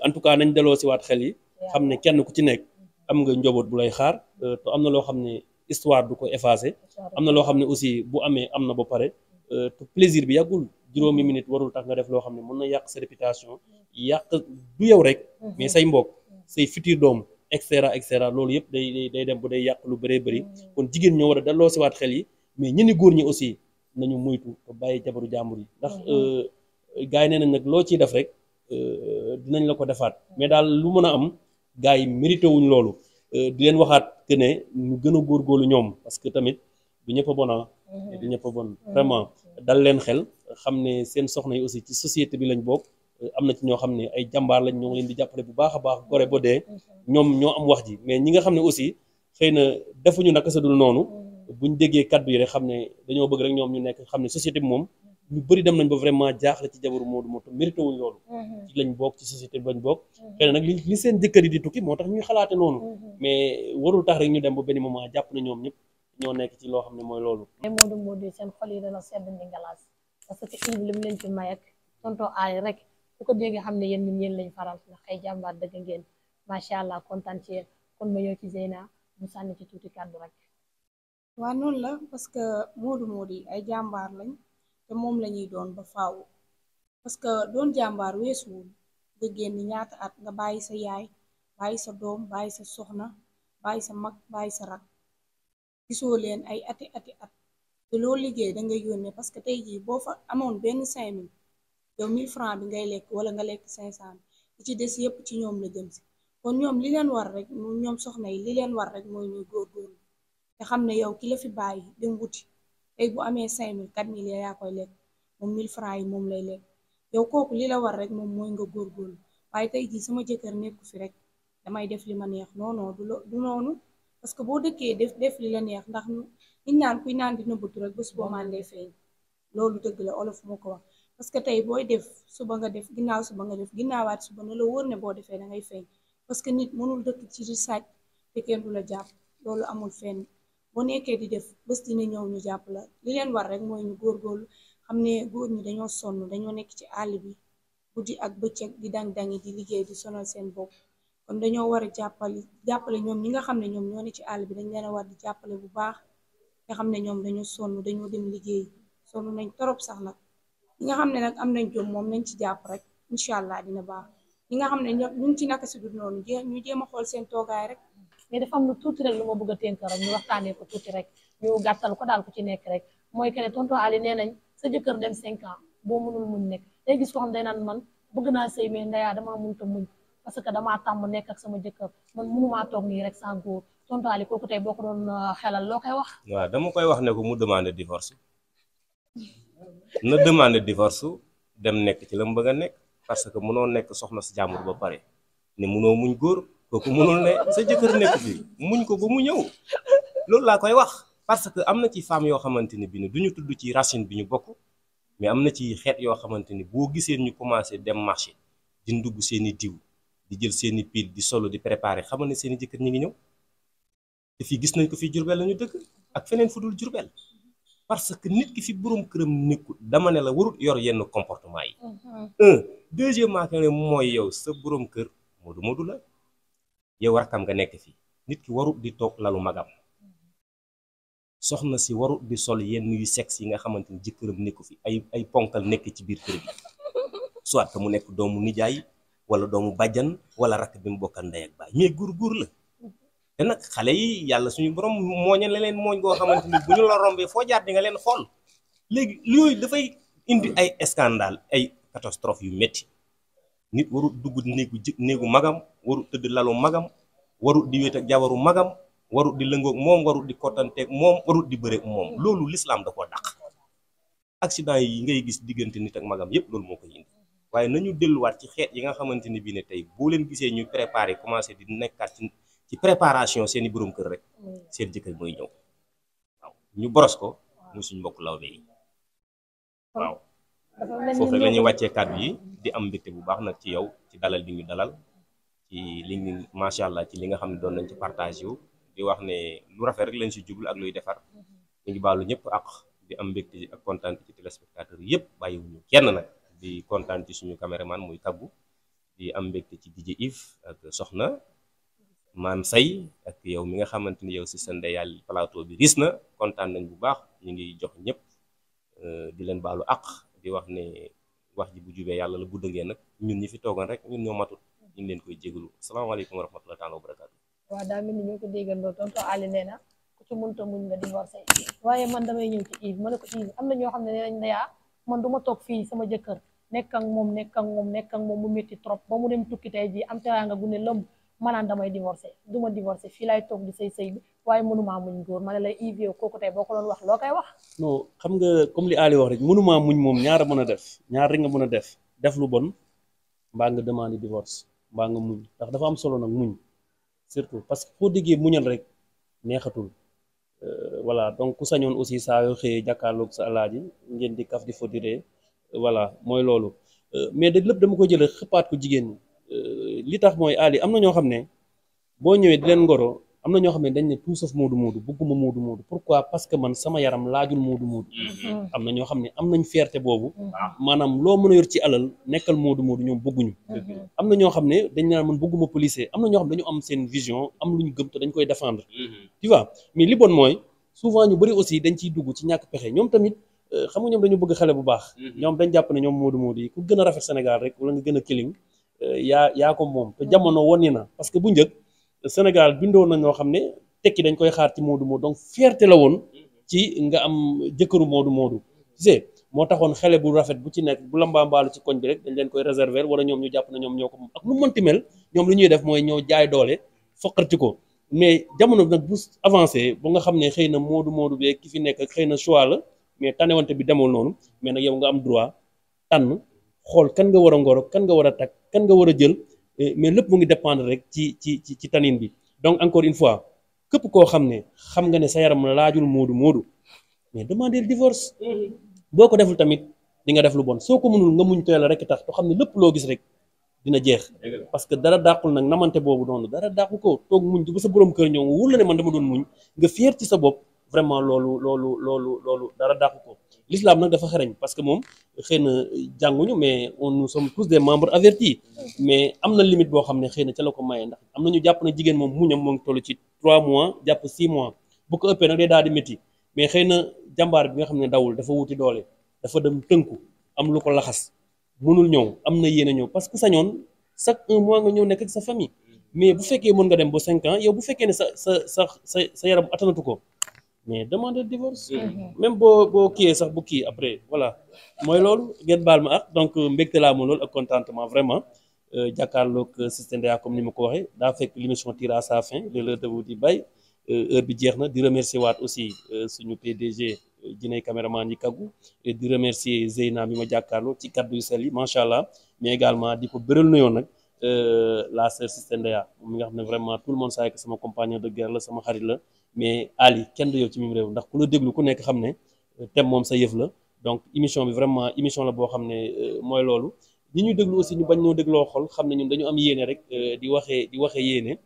Speaker 4: en tout cas nañ deloo si waat xel yi xam ne kenn ku ci nekk am nga njaboot bu lay xaar te am na loo xam ne histoire du ko effacer am na loo xam ne aussi bu amee am na ba pare te plaisir bi yàggul juróomi minute warul tax nga def loo xam ne mën na yàq sa réputation yàq du yow rek mais say mbokk say futur doom et cetera loolu yëpp day dem bu day yàq lu bëree bëri kon jigéen ñoo war a delloo si waat xel yi mais ñenn góor ñi aussi nañu moytu te bàyyi jabaru jàmbur yi ndax gars yi nee nañ nag loo ciy def rek dinañ la ko defaat mais daal lu mën a am gars yi mérité wuñ loolu di leen waxaat que ne ñu gën a góorgóorlu ñoom parce que tamit du ñëpp a bon du ñëpp a bon vraiment dal leen xel xam ne seen soxna yi aussi ci société bi lañ bokk am na ci ñoo xam ne ay jàmbaar lañ ñoo ngi leen di jàppale bu baax a baax gore ba dee ñoom ñoo am wax ji mais ñi nga xam ne aussi xëy na defuñu naka sa dul noonu buñ déggee kaddu yi rek xam ne dañoo bëgg rek ñoom ñu nekk xam ne société bi moom ñu bëri dem nañ ba vraiment jaaxle ci jabaru Modou Modou mérité wuñ loolu ci lañ bokk ci société bi lañ bokk xëy na nag li seen jëkkër yi di tukki moo tax ñuy xalaate noonu mais warul tax rek ñu dem ba benn moment jàpp na ñoom ñëpp ñoo nekk ci loo xam ne mooy loolu
Speaker 2: Modou Modou seen xol yi dana sedd ni ngalaas parce que Yves li mu leen ci may ak tonton Ali rek ku ko dégg xam ne yéen ñun yéen lañ faral ndax ay jàmbaar dëgg ngeen macha allah kontaan ci yéen kon ma ñëw ci Zeyna mu sànni ci tuuti kàddu rek.
Speaker 5: waa noonu la parce que Modou Modou yi ay jàmbaar lañ te moom la ñuy doon ba faaw parce que doon jàmbaar weesuwul nga génn ñaata at nga bàyyi sa yaay bàyyi sa doom bàyyi sa soxna bàyyi sa mag bàyyi sa rak gisoo leen ay ati at te loo liggéey da nga yónnee parce que tey jii boo fa amoon benn 5000 yow 1000 francs bi ngay lekk wala nga lekk 500 li ci des yépp ci ñoom la jëm si kon ñoom li leen war rek ñoom soxna yi li leen war rek mooy ñuy góorgóorlu te xam ne yow ki la fi bàyyi dem wuti tey bu amee 5000 4000 yaa koy lekk moom 1000 francs yi moom lay lekk yow kooku li la war rek moom mooy nga góorgóorlu waaye tey jii sama jëkkër nekku fi rek damay def li ma neex non non du noonu parce que boo dëkkee def li la neex ndax ñu naan kuy naan dina bëtu rek bés boo màndee feeñ loolu dëgg la olof moo ko wax parce que tey booy def suba nga def ginnaaw suba nga def ginnaawaat suba na la wóor ne boo defee da ngay feeñ parce que nit mënul dëkk ci di sàcc te kenn du la jàpp loolu amul fenn boo nekkee di def bés dina ñëw ñu jàpp la li leen war rek mooy ñu góorgóorlu xam ne góor ñi dañoo sonn dañoo nekk ci àll bi guddi ak bëccëg di dang-dangi di liggéey di sonal seen bopp kon dañoo war a jàppale ñoom ñi nga xam ne ñoom ñoo ne ci àll bi dañ leen a war di jàppale bu baax nga xam ne ñoom dañoo sonn dañoo dem liggéey sonn nañ torop sax nag ñi nga xam ne nag am nañ jom moom nañ ci jàpp rek incha allah dina baax ñi nga xam ne ñu ngi ci naka si dul noonu ñu jéem a xool seen toogaay rek
Speaker 2: mais dafa am lu tuuti rek lu ma bëgg a tënk rek ñu waxtaanee ko tuuti rek ñu gàttal ko daal ku ci nekk rek mooy que ne tonton Ali nee nañ sa jëkkër dem 5 ans boo mënul muñ nekk day gis koo xam day naan man bëgg naa sëy mais ndeyaa damaa mënut a muñ parce que damaa tàmm nekk ak sama jëkkër man mënumaa toog nii rek sans góor tonton Ali kooku tey boo ko doon xelal loo koy wax.
Speaker 3: waaw dama koy wax ne ko mu demande divorce na demande divorce dem nekk ci la mu bëgg a nekk parce que mënoo nekk soxna si jàmbur ba pare ne mënoo muñ góor kooku mënul ne sa jëkkër nekk fii muñ ko ba mu ñëw loolu laa koy wax parce que am na ci femme yoo xamante ni bi ne du ñu tudd ci racine bi ñu bokk mais am na ci xeet yoo xamante ni boo gisee ñu commencé dem marché di ndugg seeni diw di jël seeni pile di solo di préparer xamal ne seeni jëkkër ñi ngi ñëw te fii gis nañ ko fii Jurbel la ñu dëkk ak feneen fu dul Jurbel parce que nit ki fi borom këram nekkul dama ne la warul yor yenn comportement yi deuxièmement que ne mooy yow sa borom kër Modou la yow rakkam nga nekk fii nit ki warut di toog lalu magam soxna si warut di sol yenn yu sexe yi nga xamante ni jëkkëram nekku fi ay ponkal nekk ci biir kër gi soit que mu nekk doomu nijaay wala doomu bàjjan wala rakk bi mu bokkal ndey ak baay mais góor la te nag xale yi yàlla suñu borom mooñal leen mooñ goo xamante ni bu ñu la rombee foo jaar di nga leen xool léegi yooyu dafay indi ay scandale ay catastrophe yu métti nit warut dugg néegu magam warut tëdd lalu magam warut di wéet ak jabaru magam warut di lëngoog moom warut di kottanteeg moom warut di bëreeg moom loolu l'islam da koo dàq accident yi ngay gis diggante nit ak magam yépp loolu moo koy indi waaye nañu delluwaat ci xeet yi nga xamante ni bii ne tey boo leen gisee ñu préparé commencé di nekkaat ci préparation seeni borom kër rek seen jëkkër mooy ñëw waaw ñu boros ko muy suñ mbokk lawbe yi waaw foofu rek la ñuy wàccee kàddu yi di am mbégte bu baax nag ci yow ci dalal bi ñu dalal ci li ñu macha allah ci li nga xam ne doon nañ ci partage yu di wax ne lu rafet rek lañ si jublu ak luy defar ñu ngi baalu ñëpp ak di am mbégte ak kontaan ci téléspectateurs yëpp bàyyiwuñu kenn nag di kontaan ci suñu caméraman muy Kabbu di am mbégte ci DJ Yves ak soxna maam say ak yow mi nga xamante ni yow si sa ndeyal plateau bi ris na kontaan nañ bu baax ñu ngi jox ñëpp di leen baalu àq di wax ne wax ji bu jubee yàlla la bu dëngee nag ñun ñi fi toogoon rek ñun ñoo matut ñu ngi leen koy jégalu asalaamaaleykum wa rahmatulah taala wa barakaatu.
Speaker 2: waaw daa mel ni ñoo ko déggandoo tonton Ali nee na ku ci mënta muñ nga divorcé waaye man damay ñëw ci Yves ma ne ko Yves am na ñoo xam ne nee nañ ndeyaa man du ma toog fii sama jëkkër nekk ak moom mu métti trop ba mu dem tukki tey ji am teraanga gu ne lëmb manaan damay divorcé du ma divorcé fii lay toog di sëy bi waaye mënumaa muñ góor ma ne la Yves kooku tey boo ko doon wax loo koy wax.
Speaker 4: non xam nga comme li Ali wax rek mënumaa muñ moom ñaar a mën a def ñaar rek nga mën a def lu bon mbaa nga demande divorce mbaa nga muñ ndax dafa am solo nag muñ surtout parce que foo déggee muñal rek neexatul voilà donc ku sañoon aussi saa yoo xëyee jàkkaarloog sa alaaji ngeen di kaf di fo diree voilà mooy loolu mais de lépp dama ko jëlee xëppaat ko jigéen ñi li tax mooy Ali am na ñoo xam ne boo ñëwee di leen ngoro am na ñoo xam ne dañ ne tout sauf moodu moodu bëgguma moodu moodu pourquoi parce que man sama yaram laajul moodu moodu am na ñoo xam ne am nañ fierté boobu maanaam loo mën a yor ci alal nekkal moodu moodu ñoom bëgguñu am na ñoo xam ne dañ naan man bëgguma policier am na ñoo xam ne dañu am seen vision am lu ñu gëm te dañ koy défendre tu vois mais li bon mooy souvent ñu bëri aussi dañ ciy dugg ci ñàkk pexe ñoom tamit xam nga ñoom dañu bëgg xale bu baax ñoom dañ jàpp ne ñoom moodu moodu yi ku gën a rafet Sénégal rek wala nga gën a kiling yaa ko moom te jamono woni na parce que bu njëkk Sénégal bindoo na ñoo xam ne tekki dañ koy xaar ci moodu moodu donc fierté la woon ci nga am jëkkëru moodu moodu tu sais moo taxoon xale bu rafet bu ci nekk bu lambaambaalu ci koñ bi rek dañ leen koy réserver wala ñoom ñu jàpp na ñoom ñoo ko moom ak nu mënti mel ñoom li ñuy def mooy ñoo jaay doole foqarti ko mais jamono nag bu avancé ba nga xam ne xëy na moodu moodu bee ki fi nekk xëy na choix la mais tanewante bi demul noonu mais nag yow nga am droit tànn xool kan nga war a ngoro kan nga war a takk kan nga war a jël mais lépp mu ngi dépendre rek ci tanin bi donc encore une fois képp koo xam ne xam nga ne sa yaram laajul moodu moodu mais demander divorce boo ko deful tamit di nga def lu bon soo ko mënul nga muñ teel rek tax to xam ne lépp loo gis rek dina jeex parce que dara dàqul nag namante boobu noonu dara dàqu ko toog muñ ba sa borom kër ñëw wóor la ne man dama doon muñ nga fier ci sa bopp vraiment loolu dara dàqu ko l'islam nag dafa xereñ parce que moom xëy na jànguñu mais nous sommes tous des membres avertis mais am na limite boo xam ne xëy na ca la ko maye ndax am na ñu jàpp na jigéen moom muñam moo ngi toll ci 3 mois jàpp 6 mois bu ko ëppee nag day daal di métti mais xëy na jàmbaar bi nga xam ne dawul dafa wuti doole dafa dem tënku am lu ko laxas mënul ñëw am na yéen a ñëw parce que sañoon chaque 1 mois nga ñëw nekk ak sa famille mais bu fekkee mën nga dem ba 5 ans yow bu fekkee ne sa yaram attanatu ko mais demander divorce même boo kiyee sax bu kii après voilà mooy loolu ngeen baal ma ak donc mbégte laa moom loolu ak contentement vraiment jàkkaarloog Sister Ndeya comme ni ma ko waxee daa fekk l'émission tire à sa fin l'heure de vous di bay heure bi jeex na di remercier waat aussi suñu PDG jiney caméraman yi kaggu et di remercier Zeyna mi ma jàkkaarloo ci kaddu yu sell yi macha allah mais également di ko bëral nuyoon nag la sœur Sister Ndeya mi nga xam ne vraiment tout le monde sait que sama compagnon de guerre la sama xarit la mais Ali kenn du yow ci mim réew ndax ku la déglu ku nekk xam ne thème moom sa yëf la donc émission bi vraiment émission la boo xam ne mooy loolu ñi ñu déglu aussi ñu bañ ñoo dégloo xol xam ne ñun dañu am yéene rek di waxee yéene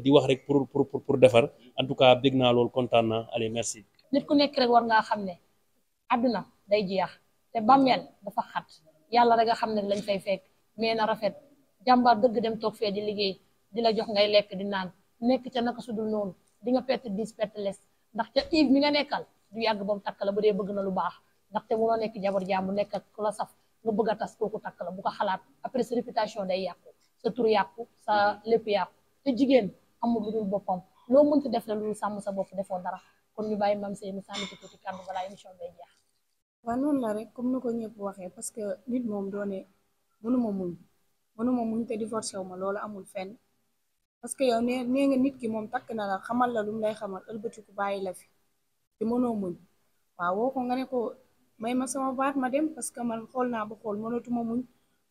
Speaker 4: di wax rek pour defar en tout cas bég naa loolu kontaan naa allez merci.
Speaker 2: nit ku nekk rek war ngaa xam ne àdduna day jeex te bàmmeel dafa xat yàlla rek nga xam ne lañ fay fekk mais na rafet jàmbaar dëgg dem toog fee di liggéey di la jox ngay lekk di naan nekk ca naka sudul noonu di nga perte 10 perte les ndax ca Yves mi nga nekkal du yàgg ba mu takk la bu dee bëgg na lu baax ndaxte munoo nekk jabar jàmm nekk ak ku la saf nga bëgg a tas kooku takk la bu ko xalaat après sa réputation day yàqu sa tur yàqu sa lépp yàqu te jigéen amul lu dul boppam loo mënti def la lu sàmm sa bopp defoo dara kon ñu bàyyi mam sey mu sànni ci tuuti kàddu balaa émission bay jeex.
Speaker 5: waaw noonu la rek comme ni ko ñëpp waxee parce que nit moom doone mënuma muñ te divorcé wu ma loolu amul fenn parce que yow nee nga nit ki moom takk na la xamal la lu mu lay xamal ëlbatiku bàyyi la fi te mënoo muñ waaw woo ko nga ne ko may ma sama baat ma dem parce que man xool naa ba xool mënatuma muñ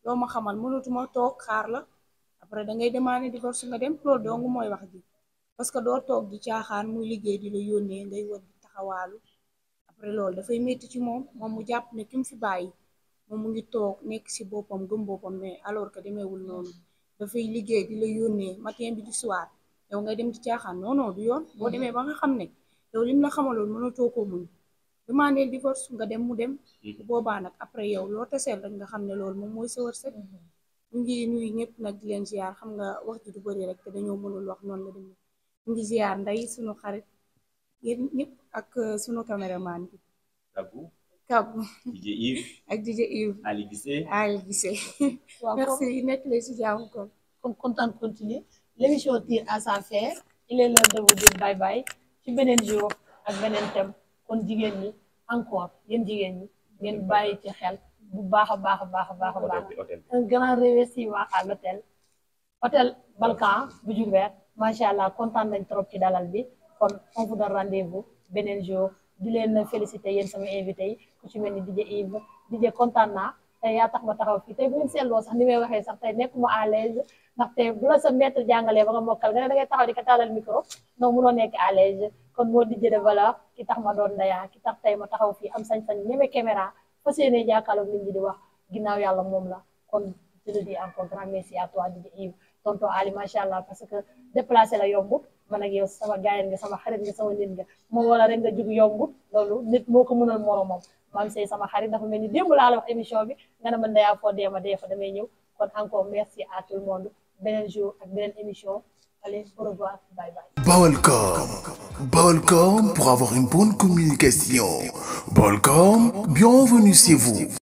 Speaker 5: loo ma xamal mënatuma toog xaar la après da ngay demander divorce nga dem loolu dong mooy wax ji parce que doo toog di caaxaan muy liggéey di la yónnee ngay wër di taxawaalu après loolu dafay métti ci moom mu jàpp ne ki mu fi bàyyi moom mu ngi toog nekk si boppam gëm boppam mais alors que demeewul noonu dafay liggéey di la yónnee matin bi di soir yow ngay dem di caaxaan non non du yoon boo demee ba nga xam ne yow lim la xamaloon mënatoo ko muñ demander divorce nga dem mu dem bu boobaa nag après yow loo teseel rek nga xam ne loolu moom mooy sa wërsëg ñu ngi nuyu ñëpp nag di leen ziar xam nga wax ji du bëri rek te dañoo mënul wax noonu la demee ñu ngi ziar nday suñu xarit yéen ñëpp ak suñu caméraman bi Kabou ak DJ Yves Ali Guissé merci nekk lay si jàmm
Speaker 2: kon kontaan continuer l'émission tire à sa fin il est l'heure de vous dire bye bye ci beneen jour ak beneen thème kon jigéen ñi encore yéen jigéen ñi ngeen bàyyi ci xel bu baax a baax un grand remerciement à l'hôtel hôtel Balkan bu Diourbel macha allah kontaan nañ trop ci dalal bi kon on vous donne rendez-vous beneen jour di leen féliciter yéen sama invité yi ku ci mel ni DJ Yves DJ kontaan naa tey yaa tax ma taxaw fii tey bu ngeen seetloo sax ni may waxee sax tey nekkuma à l'aise ndaxte bu la sa maître jàngalee ba nga mokkal nga ne da ngay taxaw di ko taalal micro non munoo nekk à l'aise kon moo DJ de valeur ki tax ma doon Ndeya ki tax tey ma taxaw fii am sañ-sañ ñeme caméra fas yéene jàkkaarloog nit ñi di wax ginnaaw yàlla moom la kon je le dis encore grand merci à toi DJ Yves tonton Ali macha allah parce que déplacé la yombut man ak yow sama gaayen nga sama xarit nga sama nit nga moom wala rek nga jug yombut loolu nit moo ko mënal moromam maam say sama xarit dafa mel ni démb laa la wax émission bi nga ne ma Ndeya foo dee ma dee fa damay ñëw kon encore merci à tout le monde beneen jour ak beneen émission allez au revoir bye bye.
Speaker 1: Balcom pour avoir une bonne communication. Balcom, bienvenue chez vous.